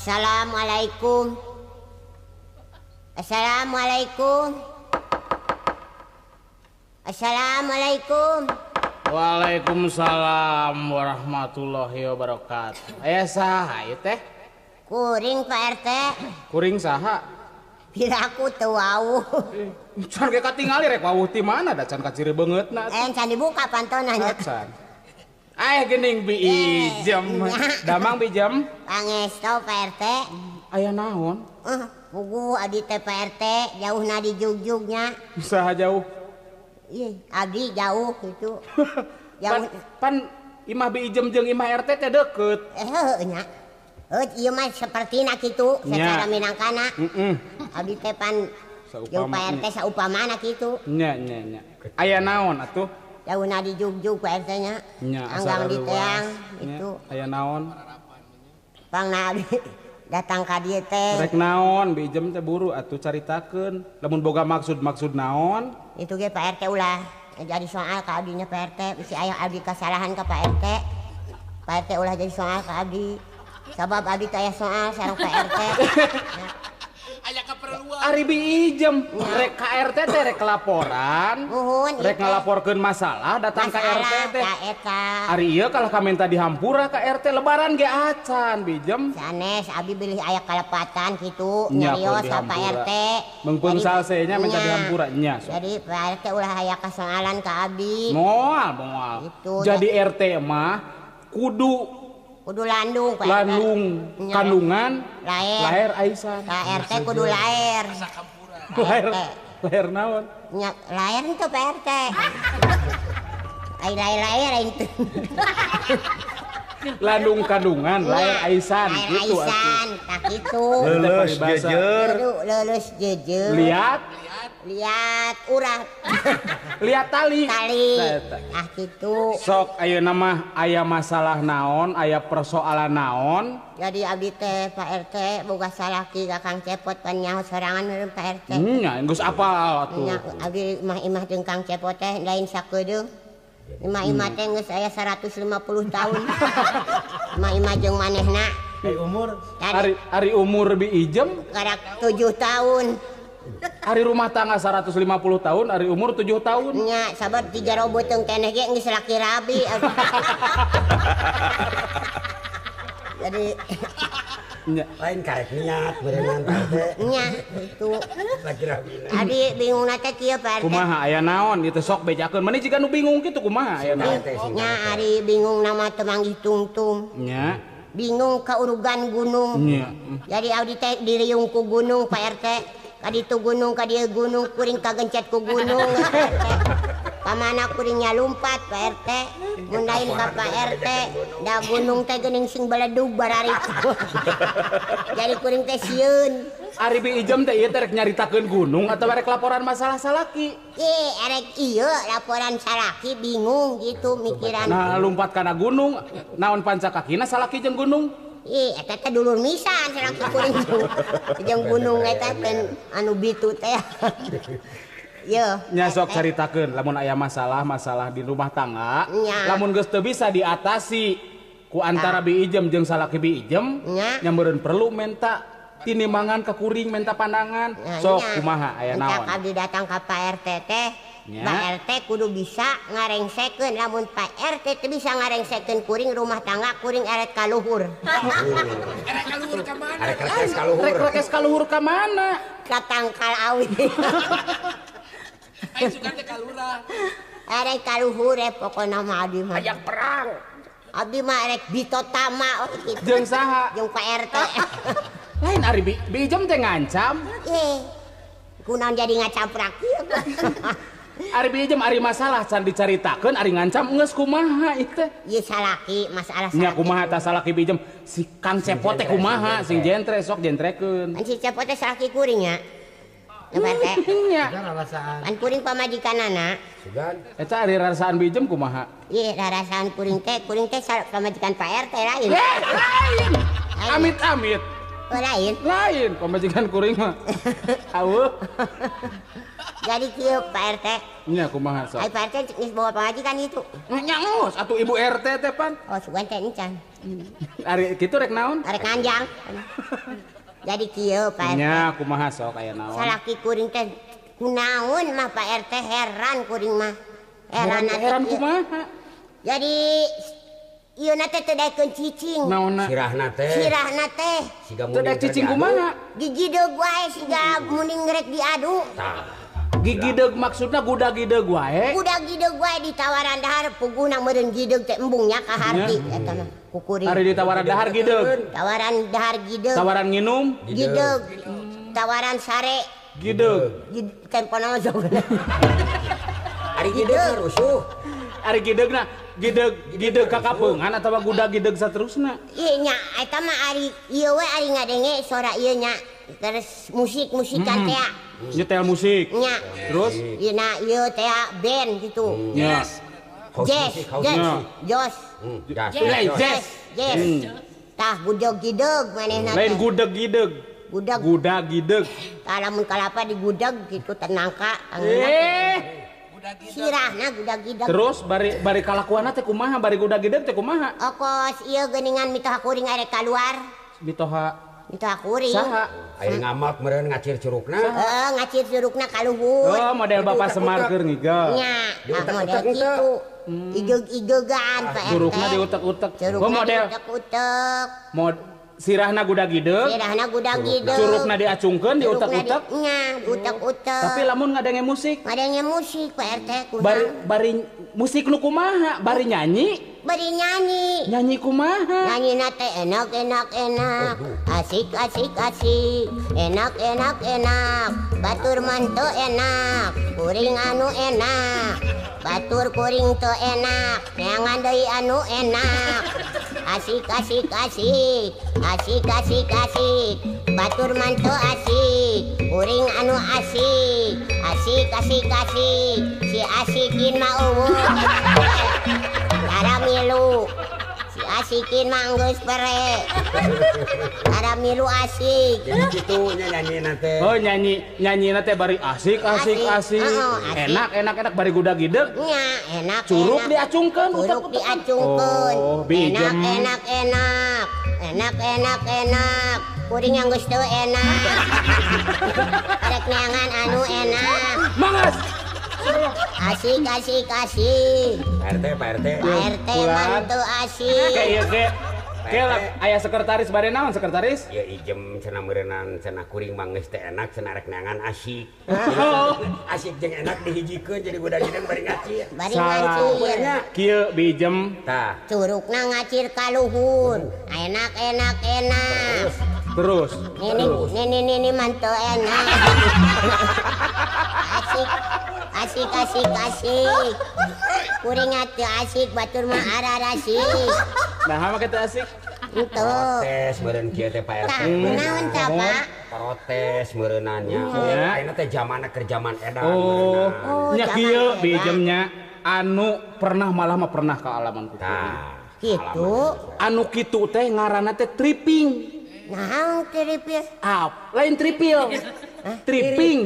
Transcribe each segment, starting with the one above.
Assalamualaikum. Assalamualaikum. Assalamualaikum. Waalaikumsalam warahmatullahi wabarakatuh. Aya saha ieu teh? Kuring Pak RT. Kuring saha? Piraku teu wawuh. Can ge katingali rek wawuh ti mana da can kaciri beungeutna. Can dibuka pantona nya. Can. Aya geuning Bi Ijem. Damang Bi Ijem. Pangesto Pak RT. Aya naon? Puguh abdi teh Pak RT jauhna di jugjugnya. Saha jauh? Ih, abdi jauh gitu. Jauh. Pan imah Bi Ijem jeung imah RT teh deukeut. Heuh nya. Heuh ieu mah sapertina kitu secara minangkana. Heeh. Abdi teh pan jeung Pak RT saupamana kitu. Nya nya nya. Aya naon atuh? Jauhna di jugjug Pak RT nya. Anggang di teang itu. Aya naon? Pangna abdi datang ka dieu teh. Rek naon Bi Ijem teh buru atuh caritakeun. Lamun boga maksud-maksud naon? Itu ge Pak RT ulah jadi soal ka abdinya Pak RT, bisi aya abdi kesalahan ka Pak RT. Pak RT ulah jadi soal ka abdi. Sabab abdi teh aya soal sareng Pak RT. Aya keperluan. Ari Bi Ijem rek ka RT teh rek laporan. Nuhun, rek ngalaporkeun masalah datang ka RT teh. Ari ieu kalah ka minta dihampura ka RT lebaran ge acan Bi Ijem. Sanes abdi bilih aya kalepatan kitu nyarios ka Pak RT. Mengpeung salse nya minta dihampura nya. Jadi Pak RT ulah aya kasoalan ka abdi. Moal moal. Jadi RT mah kudu landung Pak. Landung kandungan laer aisan. Pak RT kudu laer. Laer laer naon? Nya laer henteu Pak RT. Ai laer aing teu. Landung kandungan laer aisan gitu atuh. Aisan tah kitu. Leuleus jeujeur. Leuleus jeujeur. Lihat lihat urat. Lihat tali. Tali. Ah kitu. Sok ayeuna mah aya masalah naon, aya persoalan naon. Jadi abdi teh Pak RT boga salaki ka Kang Cepot pan nyaho sorangan meureun Pak RT. Nya geus apal atuh. Nya abdi imah-imah jeung Kang Cepot teh lain sakedeung. Imah-imah teh geus aya 150 tahun. Imah-imah jeung manehna. Ari umur? Ari umur Bi Ijem karak 7 tahun. Ari rumah tangga 150 tahun, ari umur 7 tahun. Nya, sabar di jero beuteung keneh ge geus laki rabi. Jadi nya lain karek niat berenang teh. Nya, itu. Laki rabi. Abi bingungna teh kieu Pak RT. Kumaha aya naon ieu teh sok bejakeun. Meni jiga nu bingung kitu kumaha aya naon? Nya ari bingung nama teu manggih tungtung. Nya. Bingung ka urugan gunung. Nya. Jadi abdi teh diriung ku gunung Pak RT. Kaditu gunung, kadieu gunung, kuring kagencet ku gunung Pak RT. Kamana kuringnya lumpat Pak RT. Mun lain ka Pak RT, da gunung teh geuning sing beledug bararitu. Jadi kuring teh sieun. Ari Bi Ijem teh ieu teh rek nyaritakeun gunung atawa rek laporan masalah salaki? Ih, erek ieu laporan salaki bingung gitu mikiran. Nah, lumpat kana gunung, naon panca kakina salaki jeung gunung? Ih, eta teh dulur misan salaki kuring jeung gunung eta teh anu bitu teh. Yo. Nya sok caritakeun lamun aya masalah-masalah di rumah tangga, lamun geus teu bisa diatasi ku antara Bi Ijem jeung salaki Bi Ijem, nya meureun perlu menta tinimangan ka kuring menta pandangan. Sok kumaha aya naon? Entah abdi datang ka Pak RT teh. Pak RT kudu bisa ngarengsekeun, lamun Pak RT teu bisa ngarengsekeun kuring rumah tangga kuring eret ka luhur. Eret ka luhur ka mana? Arek rekes ka luhur. Rek rekes ka luhur ka mana? Ka tangkal awi. Aing sugan teh ka lurah. Arek ka luhur pokona mah abdi mah. Hayang perang. Abdi mah arek bitotama kitu. Jeung saha? Jeung Pak RT. Lain ari Bi Ijem teh ngancam. Kunaon jadi ngacamprak ieu. Ari Bi Ijem ari masalah can dicaritakeun ari ngancam geus kumaha ieu teh? Ieu salaki masalah salaki. Nya kumaha tah salaki Bi Ijem? Si Kang Cepot teh kumaha sing jentre sok jentrekeun. Kan si Cepot teh salaki kuring nya. Nya Pak RT. Nya. Pan kuring pamajikanana. Sugan. Eta ari rarasaan Bi Ijem kumaha? Ieu rarasaan kuring teh pamajikan Pak RT lain. Lain. Amit-amit. Oh, lain. Lain pamajikan kuring mah. Aweuh. Jadi kieu Pak RT. Nya kumaha sok? Ai Pak RT geus bawa pangajikan itu. Nya geus atuh Ibu RT teh pan. Oh, sugan teh encan. Ari kitu rek naon? Arek nganjang. Jadi kieu Pak RT. Nya kumaha sok aya naon? Salaki kuring teh kunaon mah Pak RT heran kuring mah. Heran heran kumaha? Jadi ieu na teh teu daekeun cicing. Naonna? Sirahna teh. Sirahna teh. Teu daek cicing kumaha? Gigideug wae siga muning rek diadu. Tah. Gigideug maksudna guda-gideug wae. Guda-gideug wae ditawaran dahar puguhna meureun gideug teh embung nya ka harti eta mah ku kuring. Ari ditawaran dahar gideug. Tawaran dahar gideug. Tawaran nginum gideug. Tawaran sare gideug. Tempona mah sok. Ari gideug rusuh. Ari gideugna gideug gideug ka kapeungan atawa guda-gideug saterusna. Ieu nya eta mah ari ieu we ari ngadenge sora ieu nya. Terus musik-musikan teh. Nyetel musik. Nya. Terus ieu na ieu teh band gitu. Nya. Jazz, jazz, jazz, jazz. Tah gudeg-gideug manehna teh. Lain gudeg-gideug. Gudeg. Gudag-gideug. Tah lamun kalapa digudeg gitu tenangka. Sirahna gudag-gideug. Terus bari kalakuanna teh kumaha? Bari gudag-gideug teh kumaha? Okos ieu geuningan mitoha kuring arek kaluar. Mitoha mitoha kuring. Saha? Aya ngamak meureun ngacir curugna. Heeh, ngacir curugna ka luhur. Oh, model Bapak Semar keur ngigel. Nya, model kitu. Igeg-igegan Pak RT. Curugna diutek-utek. Oh, model diutek-utek. Sirahna gudag-gideug. Sirahna gudag-gideug. Curugna diacungkeun diutek-utek. Nya, diutek-utek. Tapi lamun ngadenge musik? Ngadenge musik Pak RT kumaha? Bari musik nu kumaha? Bari nyanyi? Bari nyanyi. Nyanyi kumaha? Nyanyi na teh enak enak enak. Asik asik asik. Enak enak enak. Batur mah teu enak. Kuring anu enak. Batur kuring teu enak. Neangan deui anu enak. Asik asik asik. Asik asik asik. Batur mah teu asik. Kuring anu asik. Asik asik asik. Si asikin mah eueuh. Tara milu. Si asikin mah geus pere. Tara milu asik. Jadi kitu nya nyanyina teh. Oh nyanyi teh bari asik asik asik. Enak enak enak bari gudag-gideug. Nya enak. Curug diacungkeun, curug diacungkeun. Oh, enak enak enak. Enak enak enak. Kuring yang geus teu enak. Arek neangan anu enak. Mangas. Asik asik asik. Pak RT, Pak RT. Pak RT mantu asik. Kayak kayak aya sekretaris bade naon sekretaris? Ya ijem cenah meureunnan cenah kuring mah geus teu enak cenah rek neangan asik. Asik jeung enak dihijikeun jadi gudag-gideug bari ngacir. Bari ngacir. Kieu bijem. Tah. Curugna ngacir ka luhur. Enak enak enak. Terus. Nini mantu enak. Asik. Asik asik asik. Kuring teu asik batur mah ararasik. Nah, mah kitu asik. Henteu. Protes meureun kieu teh Pak RT. Kunaon tah, Pak? Protes meureunannya. Ayeuna teh zamanna keur zaman edan meureunna. Oh, nya kieu bijemnya anu pernah malah mah pernah kaalaman ku kuring. Kitu. Anu kitu teh ngaranna teh tripping. Naon tripil? Ah, lain tripil. Tripping.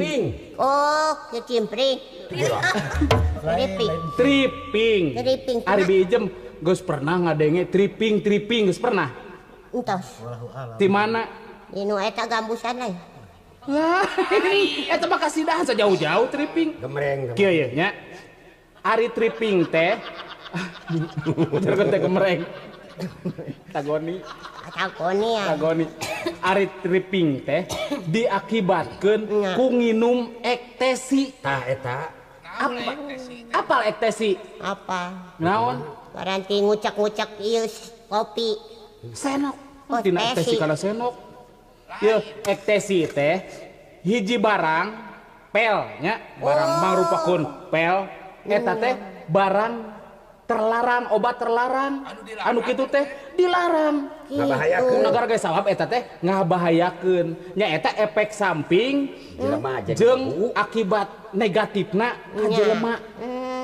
Oh, kecimpring. Tripping. Tripping. Tripping. Ari bijem geus pernah ngadenge tripping tripping geus pernah? Entos. Di mana? Di nu eta gambusan lain. Lah, eta mah kasidahan sajauh-jauh tripping. Gemreng. Kieu ye nya. Ari tripping teh. Ujarkeun teh gemreng. Tagoni. Tagoni ya. Tagoni. Ari tripping teh diakibatkeun ku nginum ektesi. Tah eta. Apa? Apal ektesi? Apa? Naon? Paranti ngucek-ngucek ieu kopi. Senok. Oh, tina ektesi kana senok. Ieu ektesi teh hiji barang pel nya, barang mangrupakeun pel eta teh barang terlarang, obat terlarang, anu kitu teh dilarang. Ngabahayakeun. Negara ge sawab eta teh ngabahayakeun. Nya eta efek samping jeung akibat negatifna ka jelema.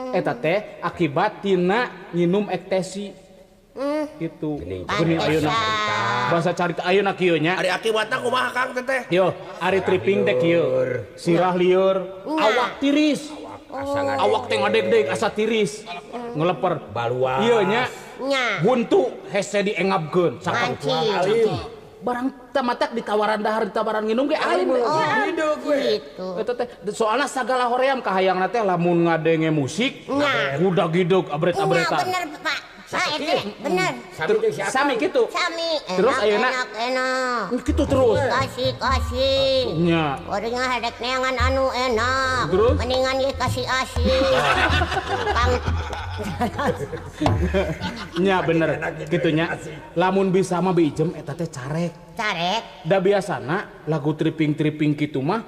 Eta teh akibat tina nginum ektesi. Gitu. Geuning ayeuna bahasa carita ayeuna kieu nya. Ari akibatna kumaha Kang teteh? Yo, ari tripping teh kieu. Sirah lieur, awak tiris. Awak teh ngadeg-deg asa tiris. Ngeleper baluas. Ieu nya. Huntu hese diengabkeun saking. Barang tamatak ditawaran dahar ditawaran nginum ge alim. Hidup we. Gitu. Eta teh soalna sagala hoream kahayangna teh lamun ngadenge musik gudag-gideg abret-abretan. Bener Pak. Pak RT, bener. Sami gitu. Sami. Terus ayeuna enak, enak. Gitu terus. Kasih kasih. Nya. Orangnya hadek neangan anu enak. Terus? Mendingan ye kasih asih. Kang. Nya bener. Gitu nya. Lamun bisa mah bijem eta teh carek. Carek. Da biasana lagu tripping-tripping kitu mah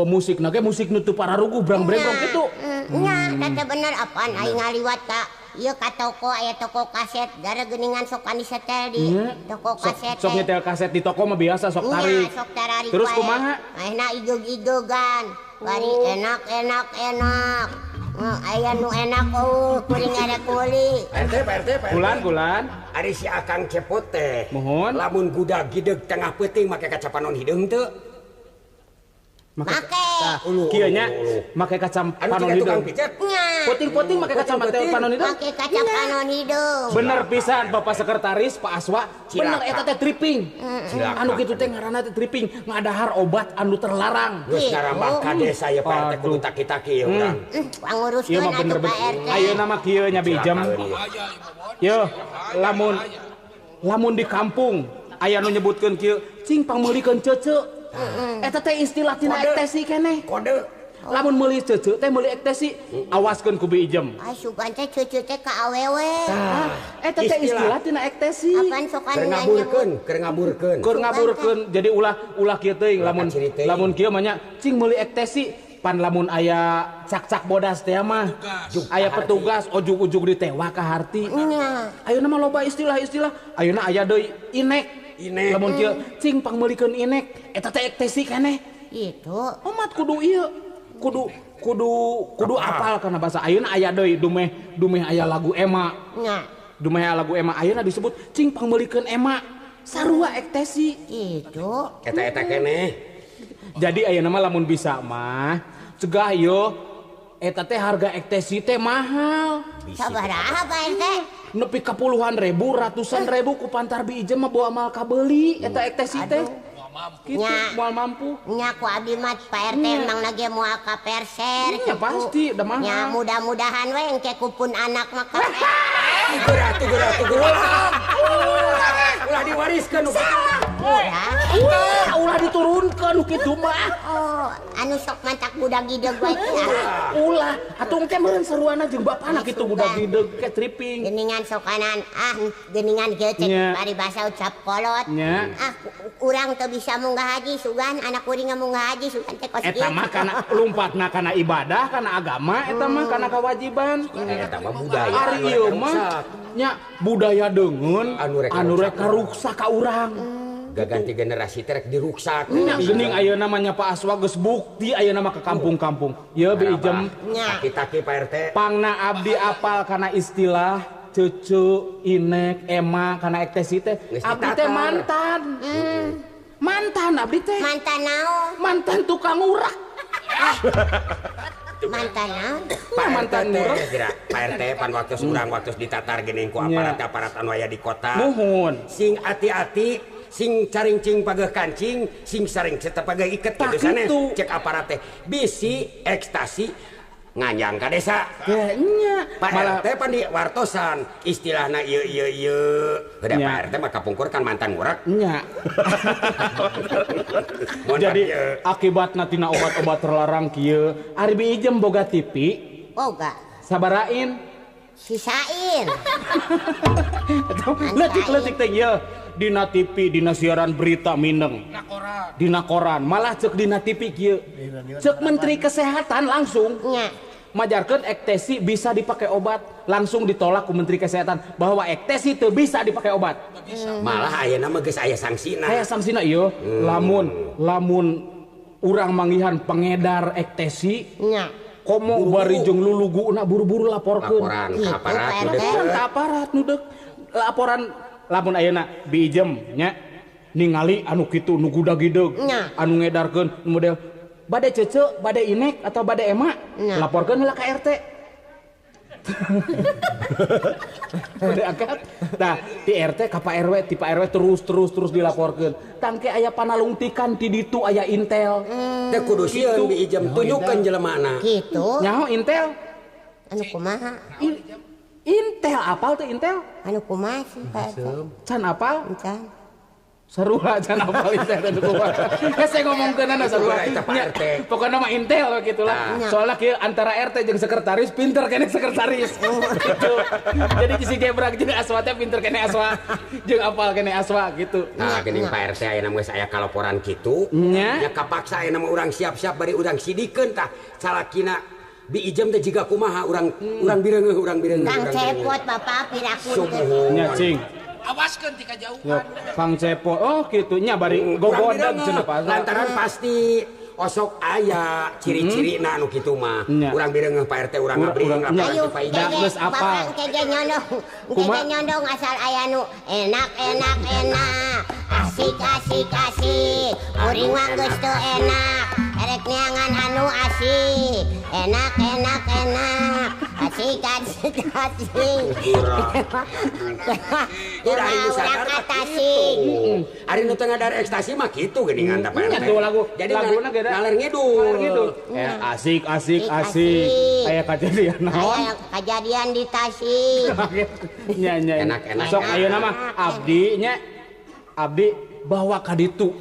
musik nage musik nu teu pararuguh brang-brengkrong kitu. Nya, teh bener apaan aing ngaliwat ka ieu ka toko aya toko kaset gara geuningan sok disetel di toko kaset. Sok nyetel kaset di toko mah biasa sok tarik. Sok tararik. Terus kumaha? Ayeuna igeg-igegan. Bari enak enak enak. Aya nu enak kuring ada kuli. RT Pak RT Pak. Bulan bulan. Ari si Akang Cepot teh. Mohon. Lamun gudag gideg tengah peuting make kaca panon hideung teu? Make. Kieu nya make kaca panon hideung. Puting-puting make kacamata panon hideung. Make kaca panon hideung. Bener pisan Bapak Sekretaris Pak Aswa, bener eta teh tripping. Anu kitu teh ngaranna teh tripping, ngadahar obat anu terlarang. Geus ngarambah ka desa ya Pak RT kudu taki-taki ya urang. Panguruskeun atuh Pak RT. Ayeuna mah kieu nya bijem. Yo, lamun lamun di kampung aya nu nyebutkeun kieu, cing pangmeulikeun ceuceu. Eta teh istilah tina ektesi keneh. Kode. Lamun meuli ceuceu teh meuli ektesi, awaskeun ku Bi Ijem. Ah sugan teh ceuceu teh ka awewe. Eta teh istilah tina ektesi. Apaan sokan ngaburkeun, keur ngaburkeun. Keur ngaburkeun. Jadi ulah ulah kieu teuing lamun lamun kieu mah nya cing meuli ektesi pan lamun aya cak-cak bodas teh mah. Aya petugas ujug-ujug ditewa ka harti. Ayeuna mah loba istilah-istilah. Ayeuna aya deui inek. Inek. Lamun kieu cing pangmeulikeun inek eta teh ektesi keneh. Itu. Omat kudu ieu. Kudu kudu kudu apal kana bahasa. Ayeuna aya deui dumeh dumeh aya lagu Ema. Nya. Dumeh aya lagu Ema ayeuna disebut cing pangmeulikeun Ema. Sarua ektesi. Itu. Eta-eta keneh. Jadi ayeuna mah lamun bisa mah cegah yo eta teh harga ektesi teh mahal. Sabaraha Pak RT? Nepi ka puluhan ribu, ratusan ribu ku pantar Bi Ijem mah bawa mal kabeuli eta ektesi teh. Gitu, moal mampu. Nya ku abdi mah Pak RT emang lagi moal ka perser. Nya pasti udah mahal. Nya mudah-mudahan we engke kupun anak mah ka. Geura tuh geura tuh ulah. Ulah diwariskeun nu Ulah, ulah diturunkeun kitu mah. Oh, anu sok mantak budak gideg wae. Ulah, atuh engke meureun seruana jeung bapana kitu budak gideg ke tripping. Geuningan sokanan ah geuningan kieu cek paribasa ucap kolot. Ah urang teu bisa munggah haji sugan anak kuring munggah haji sugan teh kos kieu. Eta mah kana lumpatna kana ibadah, kana agama, eta mah kana kewajiban. Eta mah budaya. Ari ieu mah nya budaya deungeun anu rek karuksak ka urang. Gaganti generasi terek diruksak. Nya geuning ayeuna mah nya Pak Aswa geus bukti ayeuna mah ke kampung-kampung. Yeuh Bi Ijem. Taki-taki Pak RT. Pangna abdi apal kana istilah cucu, inek, ema kana ektesi teh. Abdi teh mantan. Mantan abdi teh. Mantan naon? Mantan tukang urak. Mantan naon? Pak mantan ngurak. Pak RT pan waktu urang waktu ditatar geuning ku aparat-aparat anu aya di kota. Muhun. Sing ati-ati sing caringcing pageuh kancing, sing saring tetep pageuh iket kitu sanes. Cek aparat teh bisi ekstasi nganjang ka desa. Nya. Pak RT pan di wartosan istilahna ieu ieu ieu. Heuda Pak RT mah kapungkur kan mantan ngurak. Nya. Jadi akibatna tina obat-obat terlarang kieu. Ari Bi Ijem boga TV? Boga. Sabarain? Sisain. Leutik-leutik teh ieu. Dina TV, dina siaran berita mineng. Dina koran, malah cek dina TV kieu. Cek Menteri Kesehatan langsung. Nya. Majarkeun ektesi bisa dipakai obat, langsung ditolak ku Menteri Kesehatan bahwa ektesi teu bisa dipakai obat. Malah ayeuna mah geus aya sangsina. Aya sangsina ieu, lamun lamun urang manggihan pengedar ektesi. Nya. Komo bari jeung luluguna buru-buru laporkeun. Laporan ka aparat nu deukeut. Ka aparat nu deuk. laporan lamun ayeuna Bi Ijem nya ningali anu kitu nu gudag-gideg anu ngedarkeun model bade cece, bade inek atau bade emak, laporkeun heula ka RT. Bade angkat. Nah, di RT ka Pak RW, ti Pak RW terus dilaporkeun. Tangke aya panalungtikan ti ditu aya intel. Teh kudu sieun Bi Ijem tunjukkeun jelemana. Kitu. Nyaho intel? Anu kumaha? Intel apal teh intel? Anu kumaha sih Pak RT? Can apal? Can. Sarua can apal intel teh kumaha. Hese ngomongkeunana sarua eta Pak RT. Pokona mah intel we kitu lah. Soalna kieu antara RT jeung sekretaris pinter keneh sekretaris. Gitu. Jadi si gebrak jeung Aswa teh pinter keneh Aswa jeung apal keneh Aswa gitu. Nah, geuning Pak RT ayeuna geus aya kalaporan kitu. Nya kapaksa ayeuna mah urang siap-siap bari urang sidikeun tah salakina Bi Ijem teh jiga kumaha urang urang bireungeuh urang bireungeuh. Kang Cepot Bapak piraku. Nya cing. Awaskeun ti kajauhan. Kang Cepot oh kitu nya bari gogodeg cenah Pak. Lantaran pasti osok aya ciri-cirina anu kitu mah. Urang bireungeuh Pak RT urang ngabring laporan ti Pak Ijem. Geus apal. Kege nyondong. Kege nyondong asal aya nu enak enak enak. Asik asik asik. Kuring mah geus teu enak. Erek neangan anu asik. Enak enak enak. Asik asik asik. Urang atasik. Ari nu teu ngadar ekstasi mah kitu geuningan tah Pak RT. Jadi laguna ge ngaler ngidul. Asik asik asik. Aya kajadian naon? Aya kajadian di Tasik. Nya nya. Enak enak. Sok ayeuna mah abdi nya abdi bawa ka ditu.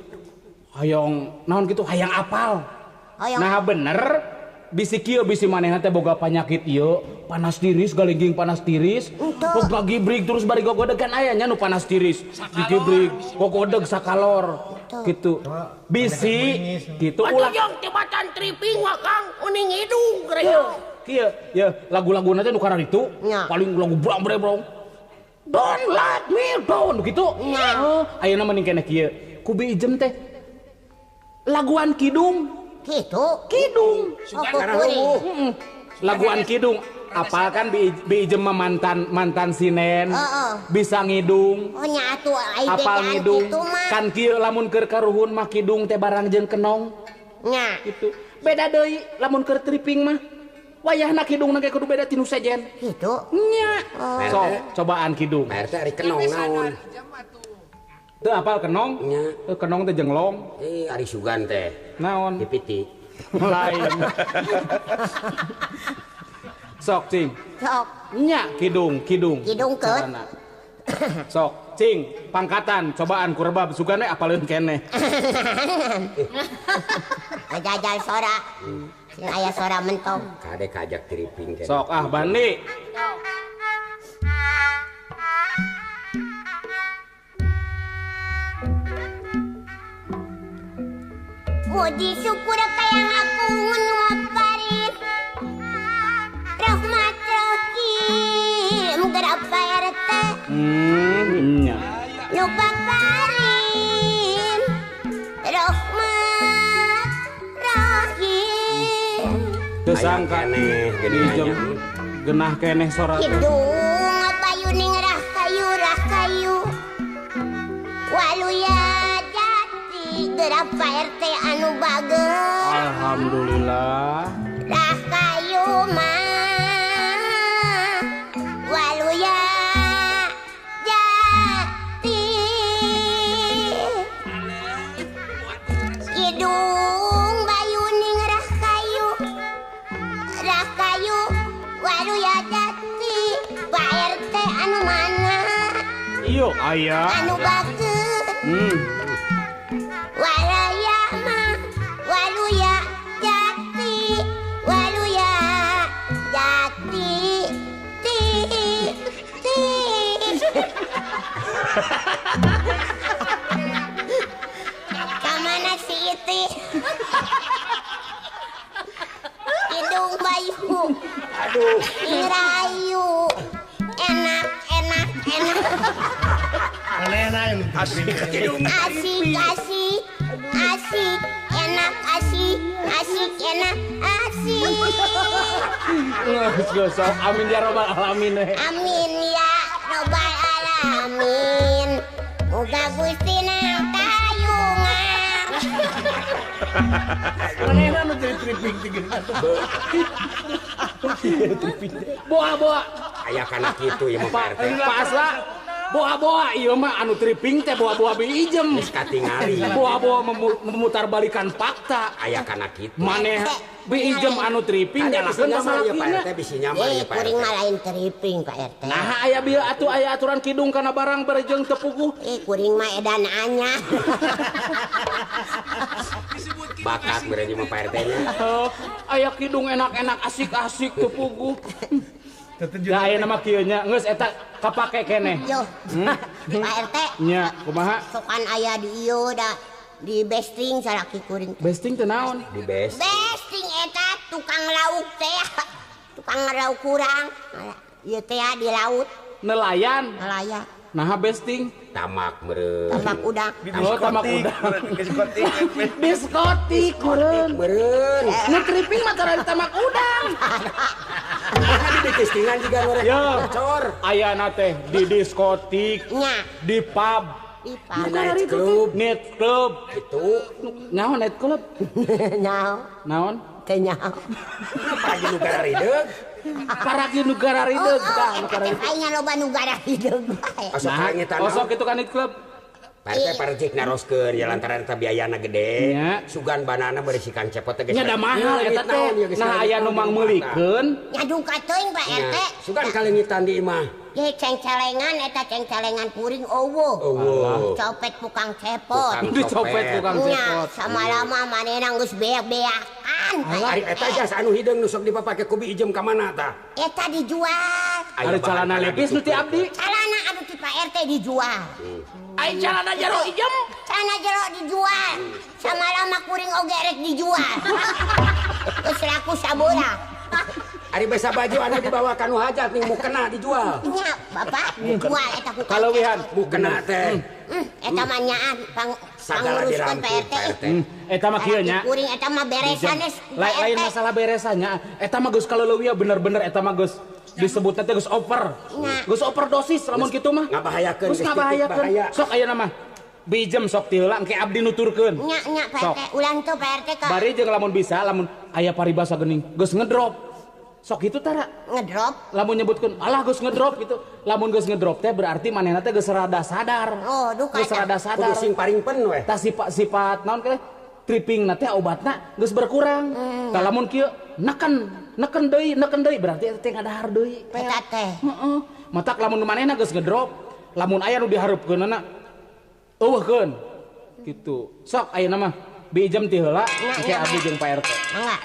Hayang naon kitu hayang apal. Nah bener bisi kieu bisi manehna teh boga panyakit ieu panas tiris galingging panas tiris boga gibrig terus bari gogodeg kan aya nya nu panas tiris digibrig gogodeg sakalor gitu bisi gitu ulah yang tibatan tripping mah Kang uning hidung geura kieu ya lagu-laguna teh nu kararitu paling lagu brang-brang don't let me down gitu. Oh, ayeuna mending keneh kieu ku Bi Ijem teh laguan kidung. Gitu? Kidung. Laguan kidung. Apal kan Bi Ijem mah mantan sinen. Bisa ngidung. Oh nya atuh apal ngidung. Kan kieu lamun keur karuhun mah kidung teh barang jeung kenong. Nya. Gitu. Beda deui lamun keur tripping mah. Wayahna kidungna ge kudu beda tinu sejen. Gitu? Nya. Sok cobaan kidung. Pak RT ari kenong naon? Teu apal kenong? Nya. Kenong teh jenglong. Eh ari sugan teh. Naon? Dipiti. Lain. Sok cing. Sok. Nya kidung, kidung. Kidung keut. Sok cing pangkatan cobaan ku rebab sugan we apaleun keneh. Ngajajal sora. Sing aya sora mentong. Kade kajak tripping keneh. Sok ah Bandi. Puji syukur kayang aku ngaparin rahmat rahim gerak Pak RT nu paparin rahmat rahim teu sangka keneh genah keneh sora hidung payuning rahayu rahayu waluya gerak Pak RT anu bager. Alhamdulillah. Rahayu mah waluya jati. Kidung bayuning rahayu rahayu waluya jati. Pak RT anu mana? Iyo aya. Anu bager. Walaya ma waluya jati waluya jati ti ti. Kamana si Iti? Hidung bayu. Aduh. Irayu. Enak enak enak. Asik asik asik asik enak asik asik enak asik. Amin ya robbal alamin. Amin ya robbal alamin. Manehna nu jadi tripping teh geuning. Boa-boa. Aya kana kitu ieu mah Pak RT. Pasla boa-boa ieu mah anu tripping teh boa-boa Bi Ijem. Geus katingali. Boa-boa memutarbalikan fakta. Aya kana kitu. Maneh Bi Ijem anu tripping nyalahkeun ka salakina. Pak RT bisi nyamar ieu Pak RT. Kuring mah lain tripping Pak RT. Nah aya bieu atuh aya aturan kidung kana barang berejeng teu puguh. Kuring mah edan anya. Bakat meureun ieu mah Pak RT nya. Aya kidung enak-enak asik-asik teu puguh. Da aya nama kieu nya geus eta kapake keneh. Yo. Pak RT. Nya kumaha? Sokan aya di ieu da di besting salaki kuring. Besting teh naon? Di best. Besting eta tukang lauk teh. Tukang lauk kurang. Ieu teh di laut. Nelayan. Nelayan. Naha besting? Tamak meureun. Tamak udang. Oh, tamak udang. Diskotik. Diskotik meureun. Meureun. Nu tripping mah tara di tamak udang. Di bestingan juga nu rek bocor. Ayana teh di diskotik. Nya. Di pub. Di pub. Di night club. Night club. Gitu. Naon night club? Naon? Naon? Teh nyaho. Paragi nu gararideg. Paragi nu gararideg tah nu gararideg. Aing loba nu gararideg bae. Osok kalengitan. Osok kitu kan night club. Pak RT parjik naroskeun ya lantaran eta biayana gede. Sugan banana berisi Kang Cepot teh geus. Nya da mahal eta teh. Nah aya nu mangmeulikeun. Nya duka teuing Pak RT. Sugan kalengitan di imah. Ye cengcelengan eta cengcelengan kuring eueuh. Copet tukang cepot. Dicopet tukang cepot. Samalama manehna geus beak-beakan. Ari eta jas anu hideung nu sok dipapake ku Bi Ijem ka mana tah? Eta dijual. Ari calana lepis nu ti abdi. Calana anu ti Pak RT dijual. Ai calana jero Ijem? Calana jero dijual. Samalama kuring oge rek dijual. Geus laku sabora. Ari besa baju anu dibawa ka nu hajat ning mukena dijual. Nya, Bapak dijual eta ku. Kaleuwihan mukena teh. Eta mah nyaan panguruskeun Pak RT. Eta mah kieu nya. Kuring eta mah beresan geus. Lain masalah beresannya, eta mah geus kaleuweuh bener-bener eta mah geus disebutna teh geus over. Geus overdosis lamun kitu mah. Ngabahayakeun. Geus ngabahayakeun. Sok ayeuna mah Bi Ijem sok ti heula engke abdi nuturkeun. Nya nya Pak RT, ulang tuh Pak RT ka. Bari jeung lamun bisa lamun aya paribasa geuning geus ngedrop. Sok itu tara ngedrop. Lamun nyebutkeun alah geus ngedrop gitu. Lamun geus ngedrop teh berarti manehna teh geus rada sadar. Oh, duka. Geus rada sadar. Kudu sing paringpen we. Tah sifat naon teh tripping na teh obatna geus berkurang. Tah lamun kieu neken deui berarti eta teh ngadahar deui. Eta teh. Heeh. Matak lamun manehna geus ngedrop, lamun aya nu dihareupkeunna eueuhkeun. Gitu. Sok ayeuna mah Bi Ijem ti heula engke abdi jeung Pak RT. Mangga.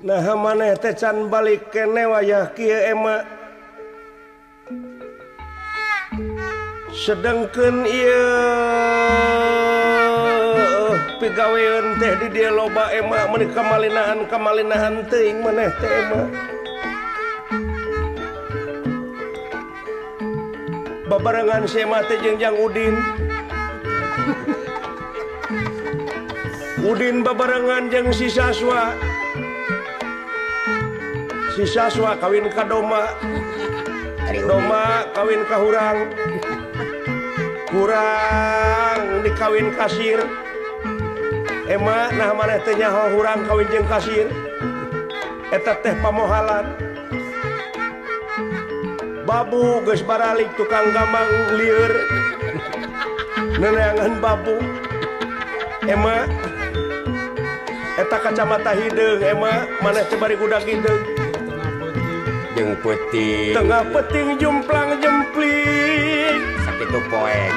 Nah maneh teh can balik kene wayah kieu Ema. Sedengkeun ieu pigaweun teh di dieu loba Ema meuni kamalinaan teuing maneh teh Ema. Babarengan si Ema teh jeung Jang Udin. Udin babarengan jeung si Saswa. Si Saswa kawin ka Doma. Doma kawin ka Hurang. Hurang dikawin kasir. Ema nah maneh teh nyaho Hurang kawin jeung kasir. Eta teh pamohalan. Babu geus baralik tukang gamang lieur. Neneangan babu. Ema eta kacamata hideung Ema maneh teh bari gudak hideung. Jeung peuting. Tengah peuting jumplang jempling. Sakitu poek.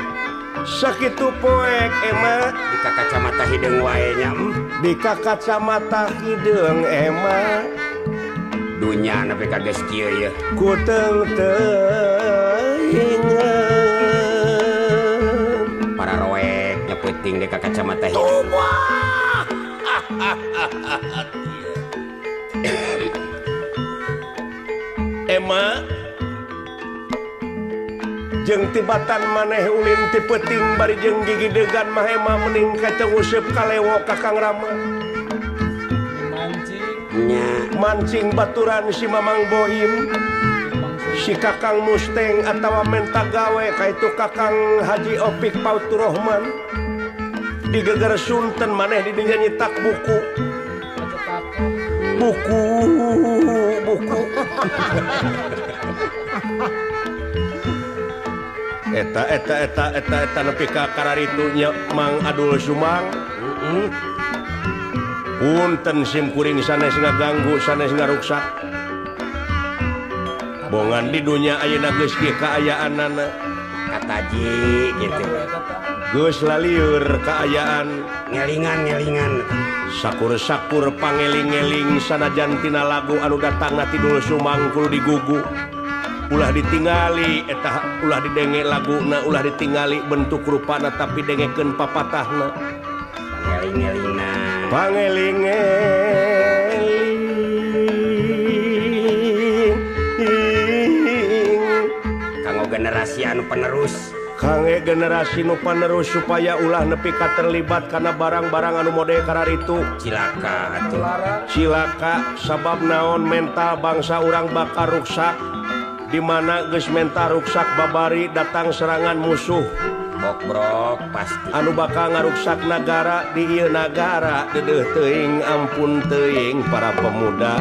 Sakitu poek Ema di kacamata hideung wae nya. Di kacamata hideung Ema. Dunya nepi ka geus kieu ieu. Ku teuing. Para roek nya peuting di kacamata hideung. Ema jeung tibatan maneh ulin ti peuting bari jeung gigidegan mah Ema mending kacang useup kalewo ka Kang Rama. Mancing nya mancing baturan si Mamang Boim, si Kakang Musteng atawa menta gawe ka itu Kakang Haji Opik Pauturohman. Digeger sunten maneh di dinya nyitak buku. Buku buku. Eta eta eta eta eta nepi ka kararitu nya Mang Adul Sumang. Punten sim kuring sanes ngaganggu sanes ngaruksak. Bongan di dunya ayeuna geus kieu kaayaanana. Kataji gitu. Geus lalieur kaayaan ngelingan-ngelingan. Sakur-sakur pangeling-eling sanajan tina lagu anu datangna ti Dul Sumang kudu digugu. Ulah ditingali eta ulah didenge laguna, ulah ditingali bentuk rupana tapi dengekeun papatahna. Pangeling-elingna. Pangeling-eling. Kanggo generasi anu penerus. Kangge generasi nu panerus supaya ulah nepi ka terlibat kana barang-barang anu mode kararitu. Cilaka atuh. Cilaka sabab naon mental bangsa urang bakal ruksak. Di mana geus mental ruksak babari datang serangan musuh. Bokbrok pasti. Anu bakal ngaruksak nagara di ieu nagara deudeuh teuing ampun teuing para pemuda.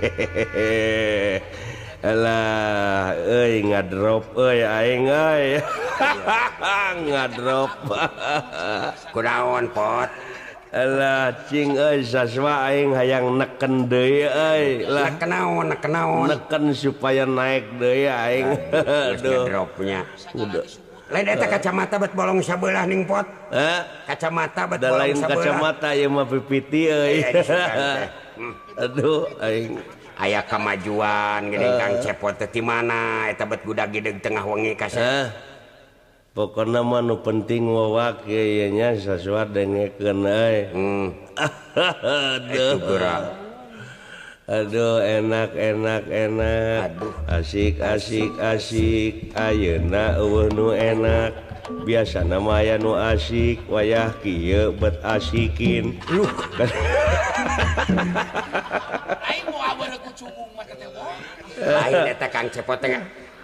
Hehehe. Alah, euy ngadrop euy aing euy. Ngadrop. Kunaon pot? Alah cing euy saswa aing hayang neken deui euy. Lah kenaon neken naon? Neken supaya naik deui aing. Aduh dropnya. Udah. Lain eta kacamata bet bolong sabelah ning pot. Hah? Kacamata bet bolong lain sabelah. Kacamata ieu mah pipiti euy. Aduh aing aya kemajuan geuning Kang Cepot teh ti mana eta bet gudag gideg tengah wengi kasep. Pokona mah nu penting wawak ieu nya sasua dengekeun euy. Aduh. Aduh enak enak enak. Aduh. Asik asik asik ayeuna eueuh nu enak. Biasana mah aya nu asik wayah kieu bet asikin. Luh. Aing mau aweureuh ku cubung mah teh. Lain eta Kang Cepot teh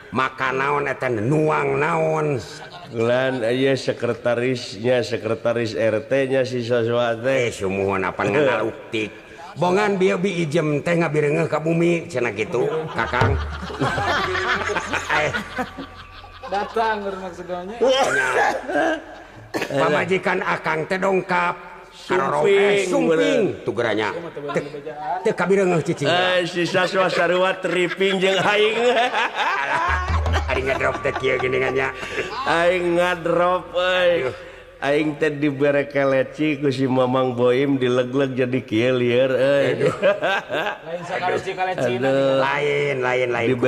makan naon eta nuang naon. Lan ieu sekretarisnya sekretaris RT-nya si saswa teh. Sumuhun apan nganaluktik. Bongan bieu bi ijem teh ngabireungeuh ka bumi cenah kitu Kakang. Datang maksudnya. Pamajikan Akang teh dongkap. Sumping, sumping tugeranya. Teu kabireungeuh cicing. Si saswa sarua tripping jeung aing. Ari ngadrop teh kieu geuningan nya. Aing ngadrop euy. Aing teh dibere keleci ku si Mamang Boim dilegleg jadi kieu lieur euy. Lain sakaleci kalecina. Lain lain lain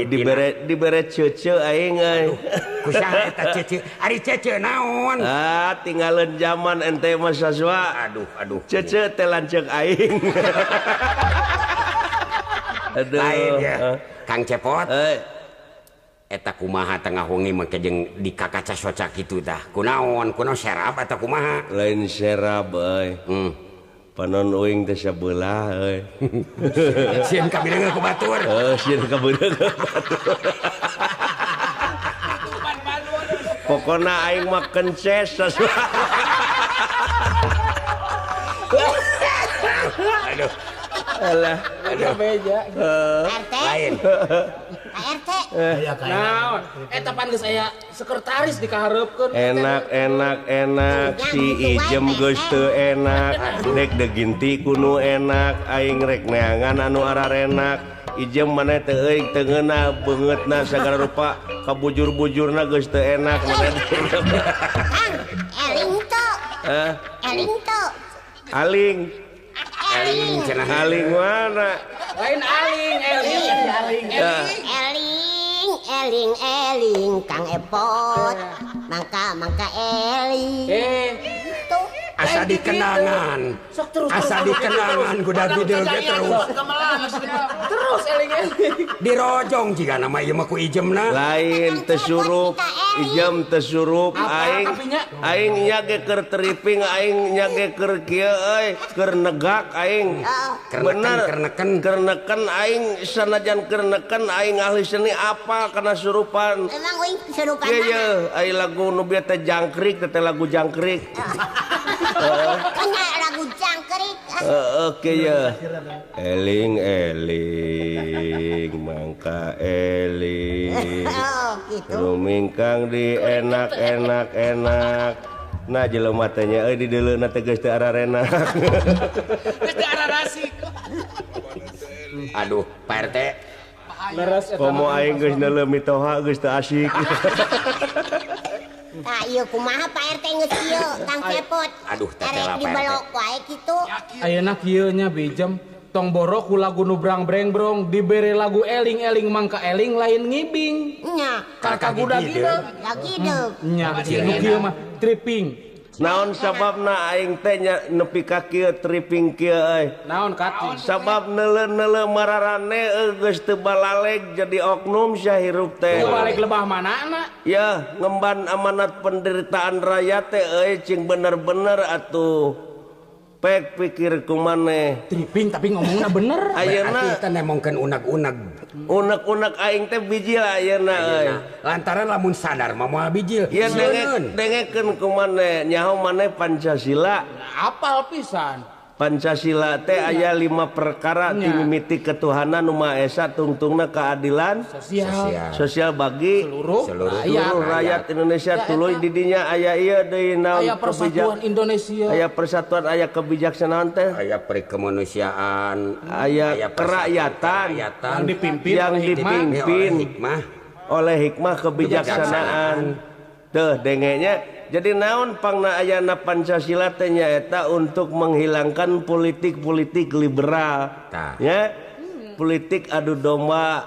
dibere dibere ceuceu aing euy. Ku saha eta ceuceu? Ari ceuceu naon? Ah, tinggalin zaman ente mah saswa. Aduh aduh. Ceuceu teh lanceuk aing. Aduh. Lain ya. Kang Cepot. Eta kumaha tengah wengi make jeung di kakaca soca kitu tah. Kunaon? Kunaon serab atau kumaha? Lain serab euy. Panon uing teh sabelah euy. Sieun kabireungeuh ku batur. Heuh, sieun kabireungeuh ku batur. Pokona aing mah kences. Aduh. Alah, aduh. Beja. RT. Lain. RT. Naon? Eta pan geus aya sekretaris dikahareupkeun. Enak enak enak si Ijem geus teu enak. Dek deginti ku nu enak, aing rek neangan anu ararenak. Ijem maneh teh euy teu ngeunah beungeutna sagala rupa kabujur-bujurna geus teu enak maneh. Kang, eling teu. Hah? Eling teu. Aling. Eling cenah. Aling mana? Lain aling, eling, aling. Eling, eling, eling Kang Epot. Mangka mangka eling. Tuh. Asa dikenangan. Asa dikenangan kuda gideg terus. Terus eling-eling. Dirojong jiga nama ieu mah ku Ijemna. Lain tesurup, Ijem tesurup aing. Aing nya ge keur tripping, aing nya ge keur kieu euy, keur negak aing. Bener keur neken aing sanajan keur neken aing ahli seni apa kana surupan. Emang uing surupan mana? Ieu ai lagu nu bieu teh jangkrik teh lagu jangkrik. Kena lagu jangkrik. Oke ya. Eling eling mangka eling. Gitu. Rumingkang di enak enak enak. Nah jelema teh nya euy di deuleuna teh geus teu ararenak. Geus teu ararasik. Aduh, Pak RT. Komo aing geus neuleuh mitoha geus teu asik. Tah ieu kumaha Pak RT geus ieu Kang Cepot. Aduh, teh lah Pak RT. Dibelok wae kitu. Ayeuna kieu nya Bijem tong boro ku lagu nu brang-breng-brong dibere lagu eling-eling mangka eling lain ngibing. Nya. Ka gudag-gideg. Gideg. Nya nu kieu mah tripping. Naon sababna aing teh nepi ka kieu tripping kieu euy. Naon kating? Sabab neuleuh-neuleuh mararane geus teu balaleg jadi oknum sia hirup teh. Balik lebah manana? Ya, ngemban amanat penderitaan rakyat teh euy cing bener-bener atuh. Pek pikir ku maneh. Tripping tapi ngomongna bener. Ayeuna teh nemongkeun uneg-uneg. Unek-unek aing teh bijil ayeuna euy. Lantaran lamun sadar mah moal bijil. Ieu dengekeun ku maneh, nyaho maneh Pancasila. Apal pisan. Pancasila teh aya 5 perkara ti mimiti ketuhanan nu Maha Esa tungtungna keadilan sosial bagi seluruh rakyat Indonesia tuluy di dinya aya ieu deui naon aya persatuan Indonesia aya persatuan aya kebijaksanaan teh aya perikemanusiaan aya kerakyatan yang dipimpin oleh hikmah kebijaksanaan teh dengenya. Jadi naon pangna ayana Pancasila teh nyaeta untuk menghilangkan politik-politik liberal ya, politik adu domba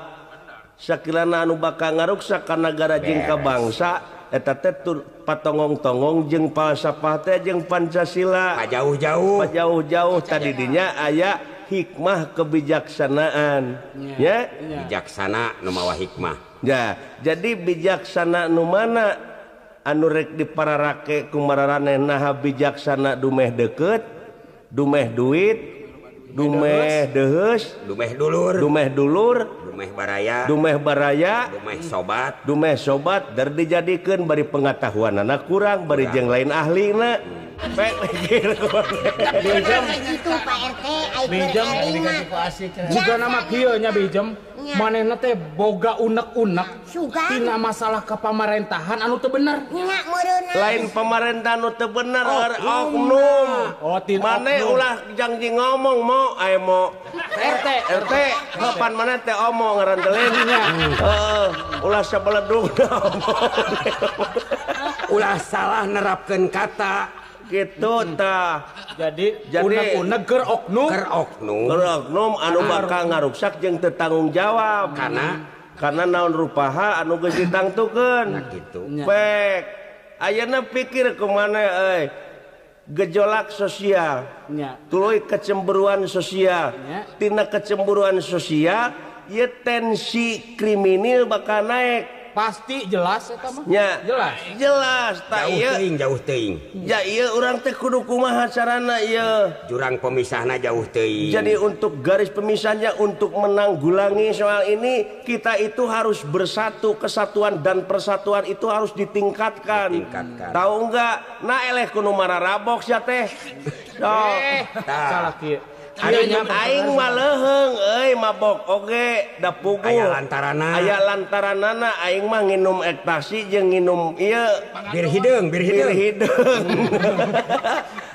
sakilana anu bakal ngaruksak ka nagara jeung ka bangsa eta teh patongong-tongong jeung falsafah teh jeung Pancasila jauh-jauh tadi dinya aya hikmah kebijaksanaan ya, bijaksana nu mawa hikmah ya. Jadi bijaksana nu mana anu rek dipararake ku mararaneh naha bijaksana dumeh deket, dumeh duit, dumeh deheus, dumeh dulur, dumeh baraya, dumeh sobat, dar dijadikeun bari pengetahuanana kurang, bari jeung lain ahlina. Pek mikir Bijem itu Pak RT Bijem juga nama kieu nya Bijem manehna teh boga unek-unek tina masalah kepamarentahan anu teu bener lain pamarentahan anu teu bener oknum maneh ulah janji ngomong mo aya mo RT RT kapan maneh teh omong ngaran teh nya heeh ulah sabeledug ulah salah nerapkeun kata gitu tah. Jadi unek-unek keur oknum anu bakal ngaruksak jeung teu tanggung jawab karena naon rupaha anu geus ditangtukeun nah kitu pek ayeuna pikir kumaha euy gejolak sosial tuluy kecemburuan sosial tina kecemburuan sosial ieu tensi kriminal bakal naik pasti jelas eta mah. Nya. Jelas tak ieu. Jauh teuing. Ja ieu urang teh kudu kumaha carana ieu. Jurang pemisahna jauh teuing. Jadi untuk garis pemisahnya untuk menanggulangi soal ini kita itu harus bersatu, kesatuan dan persatuan itu harus ditingkatkan. Tahu enggak? Nah eleh kudu mararabok sia teh. Sok. Salah kieu. Aing mah leuheung euy mabok oge da puguh aya lantaranana aing mah nginum ekstasi jeung nginum ieu bir hideung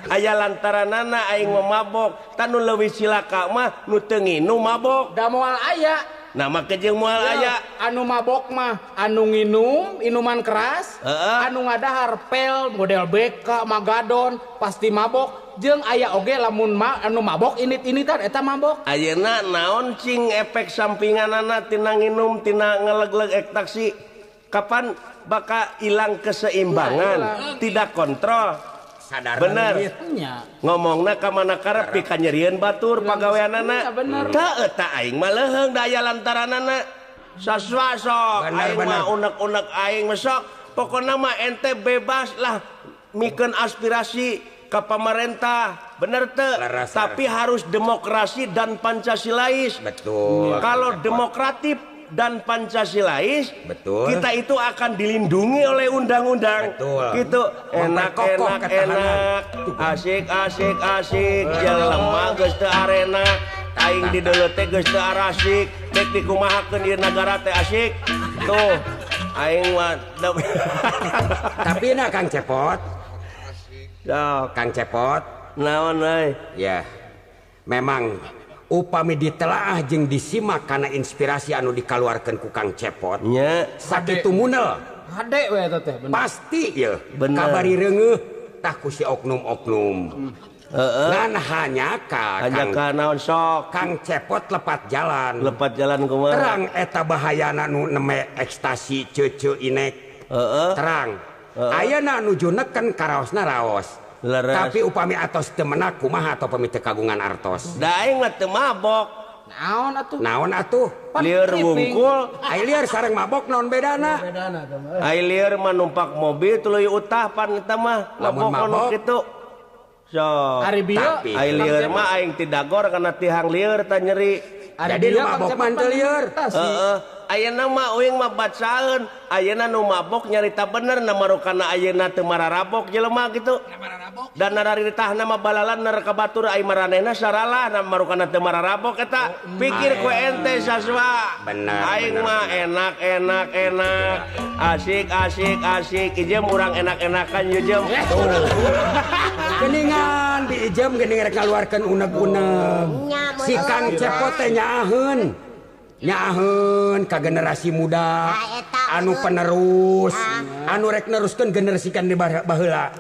aya lantaranana aing mah mabok tah nu leuwih cilaka mah nu teu nginum mabok da moal aya nah make jeung moal aya anu mabok mah anu nginum minuman keras anu ngadahar pel model BK Magadon pasti mabok jeung aya oge lamun anu mabok init-initan eta mabok ayeuna naon cing efek sampinganana tina nginum tina ngeleg-leg ektaksi kapan bakal ilang keseimbangan tidak kontrol sadar bener ngomongna ka mana karep pikanyerieun batur pagaweanana tah eta aing mah leuheung da aya lantaranana sasua sok aing mah unek-unek aing mah sok pokona mah ente bebas lah mikeun aspirasi ke pemerintah bener teu tapi harus demokrasi dan Pancasilais. Betul. Kalau demokratif dan Pancasilais betul, kita itu akan dilindungi oleh undang-undang. Gitu enak enak enak asik asik asik jelema geus teu arena aing di deuleu teh geus teu arasik rek dikumahakeun ieu nagara teh asik tuh aing mah tapi na Kang Cepot. Kang Cepot naon euy ya memang upami ditelaah jeung disimak kana inspirasi anu dikaluarkeun ku Kang Cepot nya sakitu munel hade we eta teh pasti ye kabari reungeuh tah ku si oknum-oknum ngan hanya ka naon sok Kang Cepot lepat jalan kumaha terang eta bahayana nu neme ekstasi ceuceu inek terang Ayeuna nuju neken karaosna raos. Tapi upami atos teu menak kumaha atau pami teu kagungan artos. Da aing mah teu mabok. Naon atuh? Naon atuh? Lieur wungkul. Ai lieur sareng mabok naon bedana? Ai lieur mah numpak mobil tuluy utah pan eta mah. Lamun mabok kitu. So, ari bieu ai lieur mah aing ti dagor kana tihang lieur tah nyeri. Jadi nu mabok mah teu lieur. Heeh. Ayeuna mah uing mah bacaeun, ayeuna nu mabok nyarita bener na marukana ayeuna teu mararabok jelema kitu. Dan nararitahna mah balalan ner ka batur ai maranehna saralah na marukana teu mararabok eta. Pikir ku ente saswa. Bener. Aing mah enak enak enak. Asik asik asik ijem urang enak-enakan ye jem. Geningan di ijem geuning rek ngaluarkeun uneg-uneg. Si Kang Cepot teh nyaaheun. Nyaaheun ka generasi muda anu penerus anu rek neruskeun generasi kan di baheula.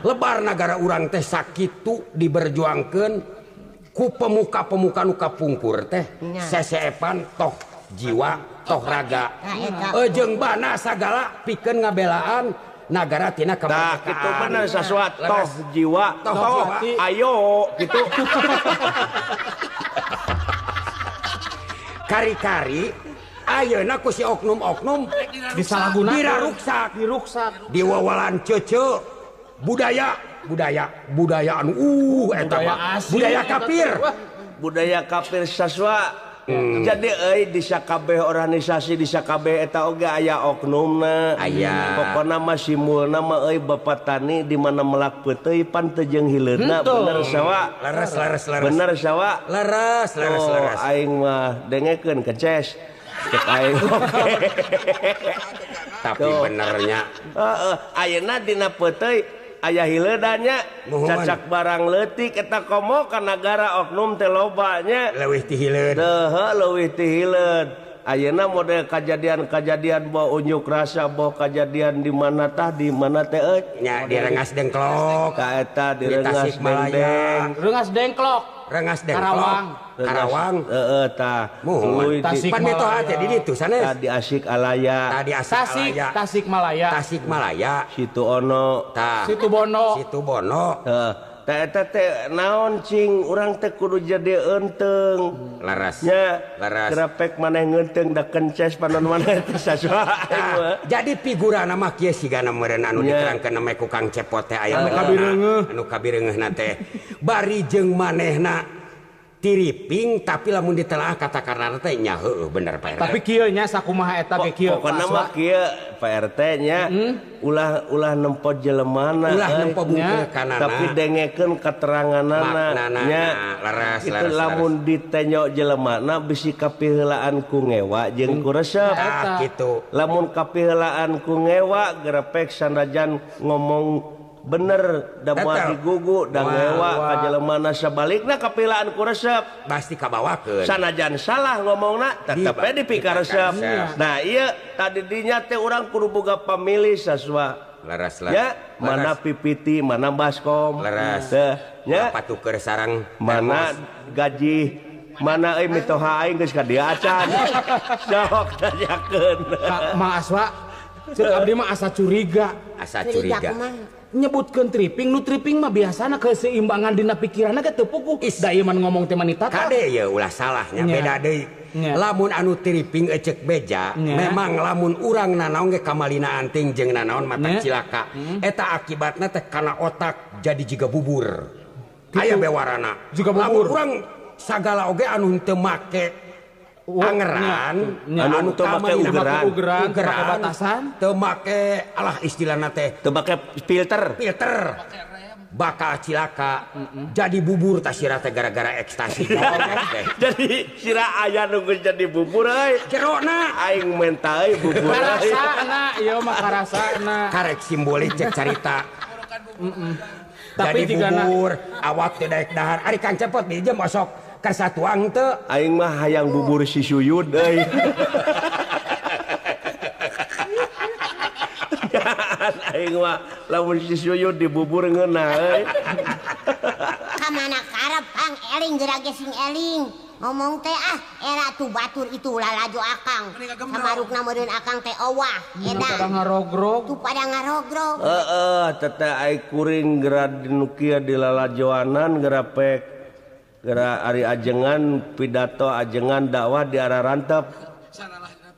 Lebar nagara urang teh sakitu diberjuangkeun ku pemuka-pemuka nu kapungkur teh seseepan toh jiwa toh raga jeung bana sagala pikeun ngabelaan nagara tina kemerdekaan. Tah kitu bener sasua toh jiwa toh ayo kitu. Kari-kari ayeuna ku si oknum-oknum disalahgunakeun, diraruksak, diruksak, diwawalan cece budaya budaya budaya anu eta mah budaya kafir. Budaya kafir saswa. Jadi euy di sakabeh organisasi di sakabeh eta oge aya oknumna. Aya. Pokona mah simulna mah euy bapak tani di mana melak peuteuy pan teu jeung hileudna bener sawa. Leres leres leres. Bener sawa. Leres leres leres. Aing mah dengekeun keces. Cek aing oge. Tapi benernya heeh ayeuna dina peuteuy aya hileudanya cacak barang leutik eta komo ka nagara oknum teh loba nya leuwih ti hileud heuh leuwih ti hileud ayeuna model kajadian-kajadian boh unjuk rasa boh kajadian di mana tah di mana teh euy nya di Rengas Dengklok ka eta di Rengas Dengdeng Rengas Dengklok Rengas Dengklok Karawang heeh tah muhun pan mitoha teh di ditu sanes tadi Asik Alaya tadi Asik Alaya Tasikmalaya Tasikmalaya Situ Ono tah Situ Bono Situ Bono heeh tah eta teh naon cing urang teh kudu jadi eunteung leres nya leres grapek maneh ngeunteung da kences panon maneh teh sasua jadi figurana mah kieu sigana meureun anu diterangkeun mah ku Kang Cepot teh aya bener anu kabireungeuhna teh bari jeung manehna tiriping tapi lamun ditelaah kata karena teh nya heueuh bener Pak RT. Tapi kieu nya sakumaha eta ge kieu. Pokona mah kieu Pak RT nya ulah ulah nempo jelemana ulah nempo bungkul kanana tapi dengekeun keteranganana nya leres itu lamun ditenyo jelemana bisi kapiheulaan ku ngewa jeung ku resep. Tah kitu. Lamun kapiheulaan ku ngewa gerepek sanajan ngomong bener da moal digugu da ngewa ka jelemana sabalikna kapilaan ku resep pasti kabawakeun sanajan salah ngomongna tetep we dipikaresep. Nah ieu tadi dinya teh urang kudu boga pamilih saswa leres leres ya mana pipiti mana baskom leres teh nya patuker sarang mana gaji mana euy mitoha aing geus ka dieu acan sok tanyakeun Mang Aswa ceuk abdi mah asa curiga asa curiga nyebutkeun tripping nu tripping mah biasana keseimbangan dina pikiranna ge teu puguh da ieu mah ngomong teh manita kade ye ulah salahnya beda deui lamun anu tripping eceuk beja memang lamun urang nanaon ge kamalina anting jeung nanaon mata cilaka eta akibatna teh kana otak jadi jiga bubur aya bewarana jiga bubur lamun urang sagala oge anu teu make angeran anu teu make ugeran make batasan teu make alah istilahna teh teu make filter filter bakal cilaka jadi bubur tah sira teh gara-gara ekstasi jadi sira aya nu geus jadi bubur euy jerona aing menta euy bubur karasana ieu mah karasana karek simbolik cek carita tapi jadi bubur awak teu daek dahar ari Kang Cepot di jam osok kasatuang teu aing mah hayang bubur si Suyud euy. Aing mah lamun si Suyud dibubur ngeunah euy. Ka mana karep Kang eling geura ge sing eling. Ngomong teh ah Era tuh batur itu lalajo akang. Samarukna meureun akang teh owah edan. Pada ngarogrog. Tuh pada ngarogrog. Heeh, teteh ai kuring geura nu kieu di lalajoanan geura pek geura ari ajengan pidato ajengan dakwah di arah rantep.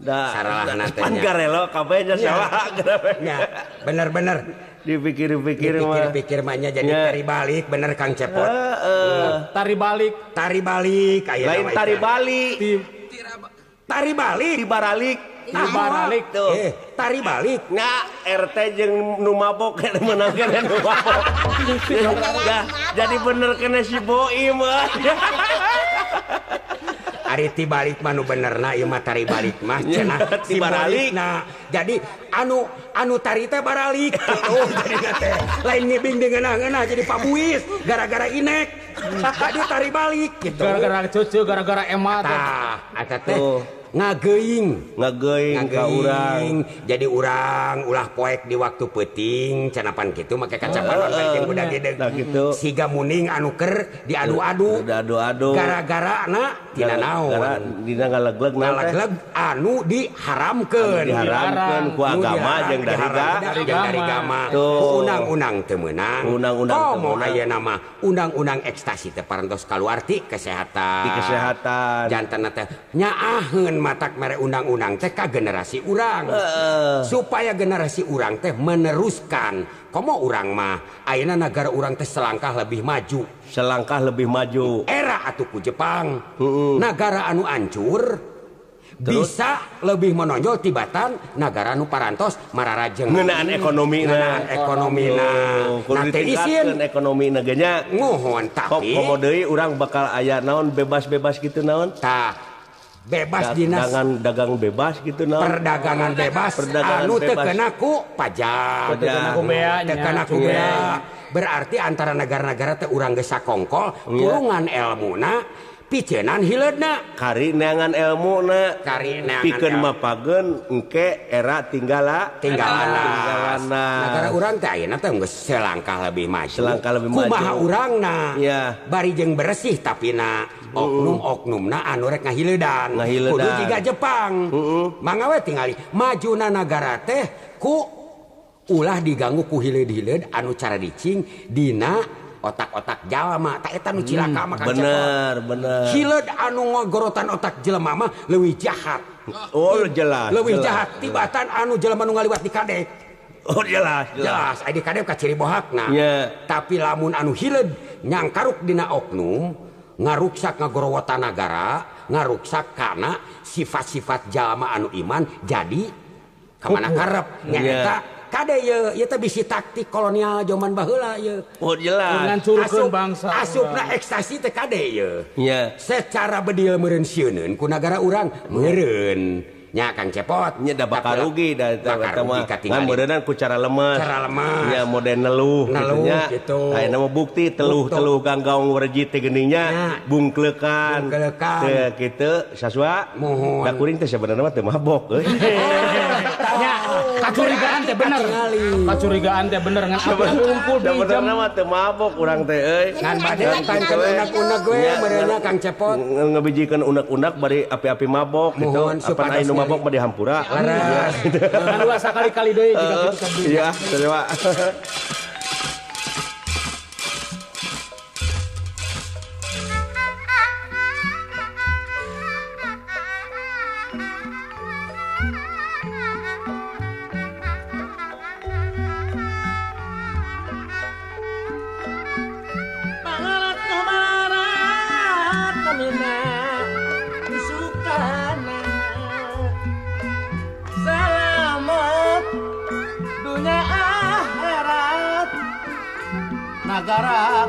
Saralahna teh. Pan garelo kabeh nya salah. Nya, bener-bener dipikir-pikir mah. Dipikir-pikir mah nya jadi tari balik bener Kang Cepot. Tari balik, tari balik aya lain tari balik. Tari balik, dibaralik. Dibaralik tuh. Tari balik. Nya RT jeung nu mabok meunangkeun nu mabok. Jadi bener kena si Boim. Ari ti balik mah nu benerna ieu mah tari balik mah cenah si baralik. Nah, jadi anu tari teh baralik gitu jadi teh. Lain ngibing dengeunah-ngeunah jadi pabuis gara-gara inek. Tadi tari balik gitu. Gara-gara cucu, gara-gara emak teh. Tah, eta teh ngageuing, ngageuing ka urang. Jadi urang ulah poek di waktu peuting canapan kitu make kacapanon penting budak gede. Gitu. Siga muning anu ker diadu-adu. Diadu-adu. Gara-gara na tina naon. Dina ngalegleg na ngalegleg anu diharamkeun. Diharamkeun ku agama jeung dari agama. Ku undang-undang teu meunang. Undang-undang teu meunang. Ayeuna mah undang-undang ekstasi teh parantos kaluar ti kesehatan. Ti kesehatan. Janten teh nyaaheun matak mere undang-undang teh ka generasi urang. Supaya generasi urang teh meneruskan. Komo urang mah ayeuna nagara urang teh selangkah lebih maju. Selangkah lebih maju. Era atuh ku Jepang. Nagara anu hancur bisa lebih menonjol tibatan nagara anu parantos mararajeng. Ngeunaan ekonomina. Ngeunaan ekonomina. Kudu ditingkatkeun ekonomina ge nya. Nuhun tapi komo deui urang bakal aya naon bebas-bebas kitu naon? Tah. Bebas dinas dagang bebas gitu naon? Perdagangan bebas. Perdagangan anu bebas. Teu kena ku pajak. Teu kena ku bea. Teu kena ku bea. Berarti antara negara-negara teh urang geus sakongkol, kurungan elmuna, piceunan hileudna. Kari neangan elmuna. Kari neangan. Pikeun mapageun engke era tinggala tinggalana. Negara urang teh ayeuna teh geus selangkah lebih maju. Selangkah lebih maju. Kumaha urangna? Ya. Bari jeung beresih tapi na oknum-oknumna anu rek ngahileudan. Kudu jiga Jepang. Mangga we tingali majuna nagara teh ku ulah diganggu ku hileud-hileud anu cara dicing dina otak-otak jalma ta eta nu cilaka mah Kang Cepot. Bener, bener. Hileud anu ngogorotan otak jelema mah leuwih jahat. Oh, jelas. Leuwih jahat tibatan anu jelema nu ngaliwat di kadek. Oh, jelas, jelas. Jelas, aya di kadek ka ciri bohakna. Yeah. Tapi lamun anu hileud nyangkaruk dina oknum ngaruksak ngagorowota nagara, ngaruksak kana sifat-sifat jalma anu iman jadi kamana karep nyaeta kade ye ieu teh bisi taktik kolonial zaman baheula ye. Oh jelas. Ngancurkeun bangsa. Asupna ekstasi teh kade ye. Nya. Secara bedil meureun sieuneun ku nagara urang meureun. Nya Kang Cepot nya da bakal rugi da eta mah. Ngan meureunan ku cara lemes. Cara lemes. Nya mode neluh kitu nya. Ayeuna mah bukti teluh-teluh ganggaung werji teh geuning nya bungkleukan. Teu kitu sasua. Da kuring teh sabenerna mah teu mabok euy. Nya kacurigaan teh bener. Kacurigaan teh bener ngan unggul da benerna mah teu mabok urang teh euy. Ngan bade unek-unek we meureunna Kang Cepot. Ngabijikeun unek-unek bari api-api mabok gitu. Apan aya nu mabok mah dihampura. Leres. Ngan ulah sakali-kali deui jiga kitu ka deui. Iya, terima. Negara